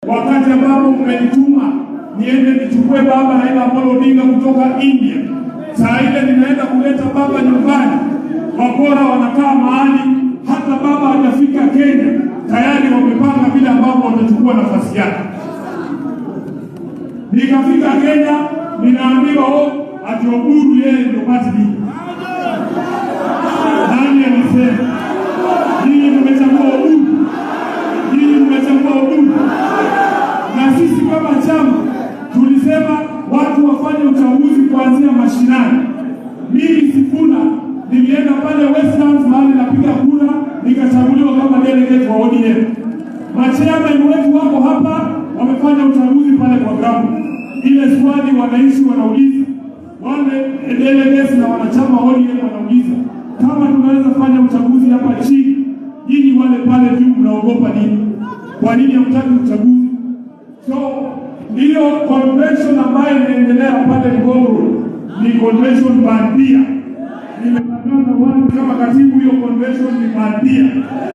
Wakati ambapo mmenituma niende nichukue baba Raila Amolo Odinga kutoka India, saa ile ninaenda kuleta baba nyumbani, wakora wanakaa mahali, hata baba hajafika Kenya, tayari wamepanga vile ambavyo watachukua nafasi yake. Nikafika Kenya, ninaambiwa, oh, ati Oburu yeye ndio party leader. Nani alisema? Nyinyi mmechagua Oburu, nyinyi mmechagua Oburu. Na sisi kama chama tulisema watu wafanye uchaguzi kuanzia mashinani. Mimi Sifuna nilienda pale Westlands mahali napiga kura, nikachaguliwa kama delegate wa ODM. Machairman wetu wako hapa, wamefanya uchaguzi pale kwa ground. Ile swali wananchi wanauliza, wale delegates na wanachama wa ODM wanauliza, kama tunaweza fanya uchaguzi hapa chini, nyinyi wale pale juu mnaogopa nini? Kwa nini hamtaki uchaguzi? So hiyo convention ambayo inaendelea pale Ngong ni convention bandia. Nimetangaza wazi kama katibu, hiyo convention ni bandia.